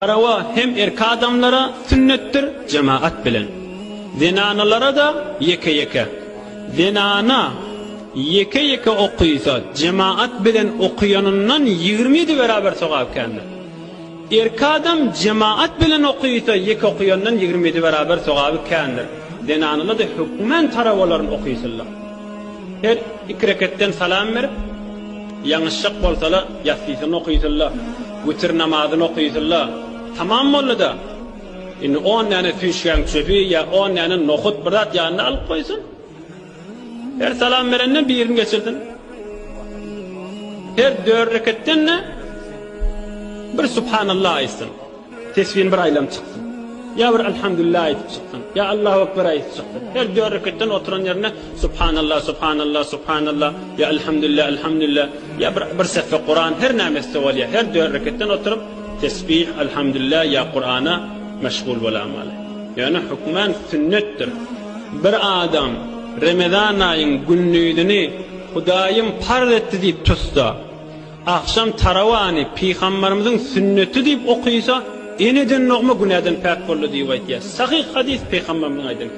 Tarawa hem erki adamlara sünnetdir, jemagat bilen. Zenanalara-da ýeke-ýeke. Zenana ýeke-ýeke okysa, jemagat bilen okýanyndan 27 beraber sogaby kändir. Erki adam jemagat bilen okysa, ýeke okýandan 27 beraber sogaby kändir. Zenanalar-da hökmän tarawalaryny okysynlar. Her iki reketden salam berip, ýalňyşjak bolsalar, ýassysyny okysynlar, witir namazyny okysynlar. Tamam boldy-da. Indi on däne süýşgäň çöpi ýa on däne nohut bir zat ýanyna alyp goýsun. Her salam berenden birini geçirsin. Her dört reketden-de bir Subhanallah aýtsyn. Tesbini bir aýlanyp çyksyn. Ýa bir Elhamdülillah aýdyp çyksyn. Ýa Allahu Ekber aýdyp çyksyn. Her dört reketden oturan ýerinde Subhanallah, Subhanallah, Subhanallah, ýa Elhamdülillah, Elhamdülillah, ýa bir, bir sehfe Kuran, her näme etse bolýar. Her dört reketden oturyp tesbih, Elhamdülillah ýa Kurana meşgul bolamaly. Ýöne hökman sünnetdir. Bir adam Remezan aýyň gündizini Hudaýym parz etdi diýip tutsa, Agşam tarawany Pygambarymyzyň sünneti diýip okysa, eneden dogma günäden päk boldy diýip aýtýar. Sahyh hadys Pygambarymyzyň aýdan.